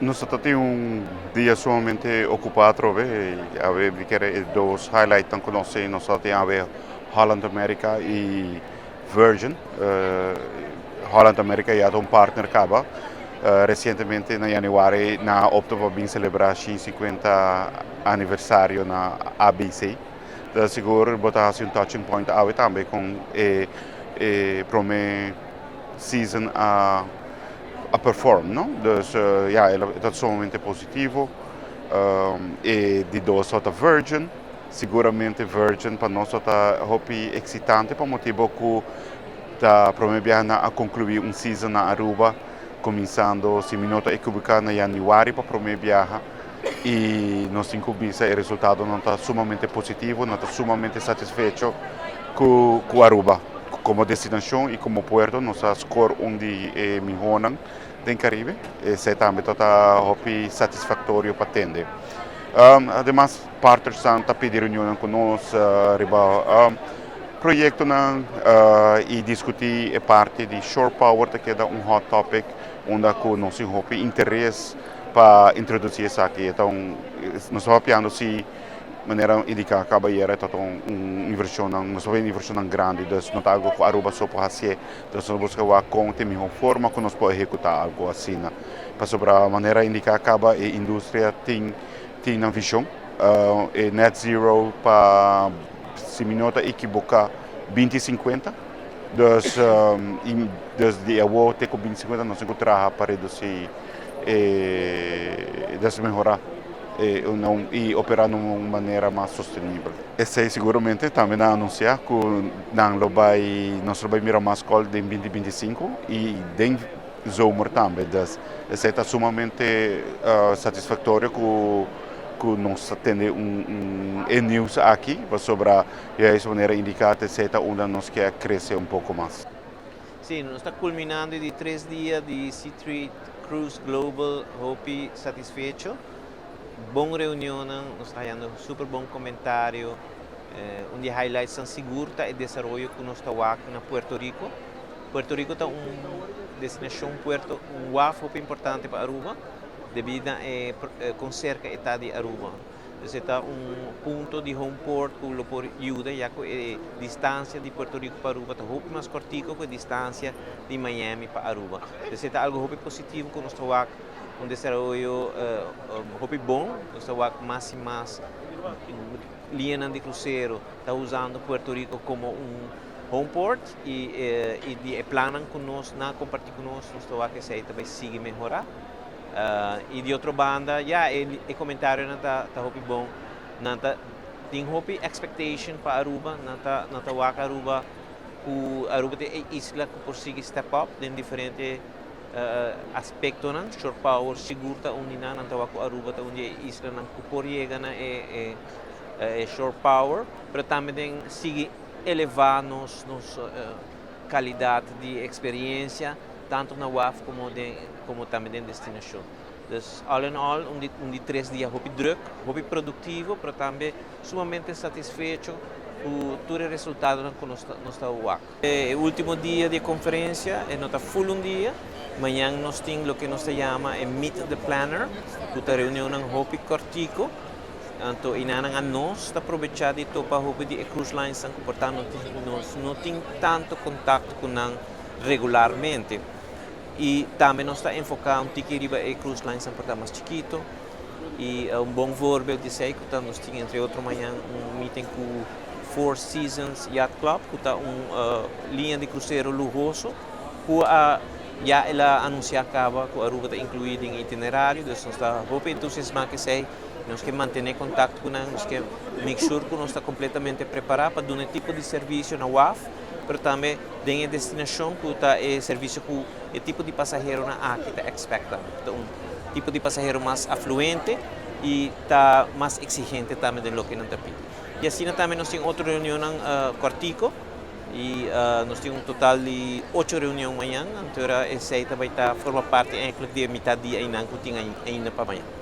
Nos tin un dia sumamente ocupa atrobe. Awe mi kier dos highlight cu nos tin awe Holland America y Virgin. Holland America ya ta un partner caba. Recientemente na januari nan a opta pa bin celebra 50 aniversario na ABC. Anto sigur bo ta haci un touching point awe tambe cu e prome season a perform, no? Dus ja, ta sumamente positivo. Y di dos ta Virgin, siguramente Virgin pa nos ta hopi excitante pa motibo cu ta prome biaha a conclui un season na Aruba, cuminsando, si mi no ta ekivoca, na januari pa prome biaha, y nos tin cu bisa e resultado nan ta sumamente positivo, nan ta sumamente satisfecho cu Aruba como destinacion y como puerto. Nos a score un di miho den Caribe. Esey tambe ta hopi satisfactorio pa tende. Ademas, partners ta pidi reunion cu nos riba proyecto y discuti e parti di shore power, cu ta un hot topic unda cu nos tin hopi interes pa introduci esaki. Anto, nos ta papiando si manera indica caba ta un inversion, nos un inversion grandi, dus no ta algo cu Aruba so por haci, dus nos ta busca con e miho forma cu nos por ehecuta algo asina. Pasobra manera indica caba, e industria tin un vision, e net zero pa, si mi no ta ekivoca, 2050. Dus di awo te cu 2050 nos tin cu traha pa reduci, dus mehora y opera di un manera mas sostenibel. Esey siguramente tambe a anuncia cu nan lo bay, nos lo bay mira mas call den 2025 y den zomer tambe. Dus esey ta sumamente satisfactorio cu nos tin un news aki sobre e manera indica, esey ta unda nos kier crece un poco mas. Si, nos ta culminando di 3 dia di Seatrade Cruise Global, hopi satisfecho. Bon reunion, nos ta hayando super bon comentario. Un di highlights ta sigur ta e desaroyo cu nos ta na Puerto Rico. Puerto Rico ta un destinacion, puerto, un waf importante pa Aruba, debido na con cerca ta di Aruba. Anto, ta un punto di home port cu lo por yuda, ya cu e distancia di Puerto Rico pa Aruba ta mucho mas cortico cu e distancia di Miami pa Aruba. Anto, ta algo mucho positivo cu nos ta un desaroyo mucho bon, nos ta mas y mas linea di crucero ta usando Puerto Rico como un home port y di plan cu nos, nan a comparti cu nos, nos ta cu esey tambe sigui mehora. Y di otro banda, ja, e comentario nan ta hopi bon. Nan ta tin hopi expectation pa Aruba, nan ta wak Aruba cu Aruba ta e isla cu por sigui step up den diferente aspecto nan, shore power sigur ta un nan, nan ta wak Aruba ta un isla nan cu por yega na e shore power, pero tambe den sigui eleva nos calidad di experiencia tanto na waf como tambe den destinacion. Dus all in all, un di 3 dia hopi druk, hopi productivo, pero tambe sumamente satisfecho cu tur e resultado cu nos ta wak. E ultimo dia di conferencia, e no ta full un dia. Mañan nos tin loke nos ta yama e Meet the Planner, cu ta reunion hopi cortico. Anto, eynan nos ta aprovecha di topa hopi di cruise lines cu por ta nos no tin tanto contacto cu nan regularmente. Y tambe nos ta enfoca un tiki riba e cruise lines por ta mas chikito. Y un bon voorbeeld di esey cu nos tin entre otro mañan un meeting cu Four Seasons Yacht Club, cu ta un linea di crucero luhoso, cu ya el a anuncia caba cu Aruba ta inclui den itinerario, dus nos ta hopi entusiasma cu esey, nos kier mantene contacto cu nan, nos kier make sure cu nos ta completamente prepara pa duna tipo di servicio na waf, pero tambe den destinacion cu ta e servicio cu e tipo di pasahero nan aki ta expecta. Un tipo di pasahero mas afluente y ta mas exigente tambe di loke nan ta pidi. Y asina tambe nos tin otro reunion cortico y nos tin un total di ocho reunion mañan, anto esey tambe ta forma parti eigenlijk di mitar dia cu tin ainda pa mañan.